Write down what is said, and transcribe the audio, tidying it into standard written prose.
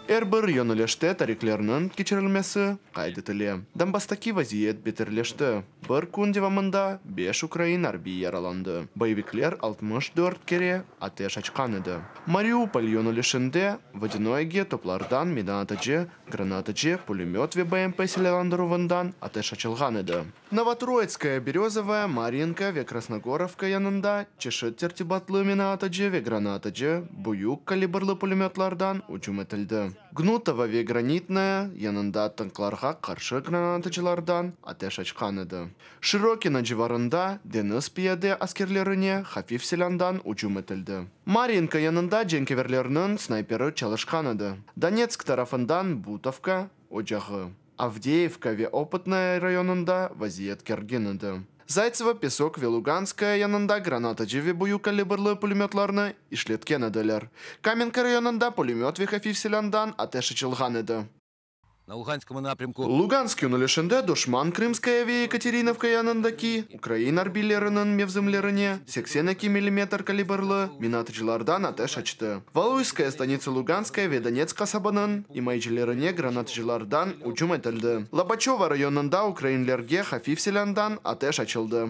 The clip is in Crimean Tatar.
Er bir yönelişte tariklerniñ keçirilmesi qayd etile. Donbasstaki vaziyet beterleşti. Bir kün devamında beş ukrain arbiyi yaralandı. Boyevikler 64 kere ateş açqan edi. Mariupol yönelişinde Vodânoyege toplardan, minaatıcı, granatıcı, pülemöt ve BMP silâlandıruvından ateş açılğan edi. Novotroitskoye, Berözovoye, Maryinka ve Krasnogorovka yanında çeşit tertibatlı minaatıcı ve granatıcı, büyük kalibrli pülemötlardan ücüm etildi. Gnutovo ve Granitnoye yanında tanklarğa qarşı granatıcılardan ateş açqan edi. Şırokino civarında deñiz piyade askerlerine hafif silândan ücüm etildi. Maryinka yanında cenkâverlerniñ snayperi çalışqan edi. Donetsk tarafından Butovka ocağı, Avdeyevka ve Opıtnoye rayonında vaziyet kergin edi. Zaytsevo, Pesok ve Luganskoye yanında granatıcı ve büyük kalibrli pülemötlarnı işletken ediler. Kamenka rayonında pülemöt ve hafif silândan ateş açılğan edi. На Луганському напрямку Lugansk yönelişinde duşman Krımskaya ve Yekaterinovka yanındaki ukrain arbiyleriniñ mevzimlerine 82 millimetr kalibrli minaatıcılardan ateş açtı. Valuyskaya stanitsa Luganskaya ve Donetsk qasabanıñ imayecilerine granatıcılardan ücüm etildi. Lobaçövo rayonında ukrainlerge hafif silândan ateş açıldı.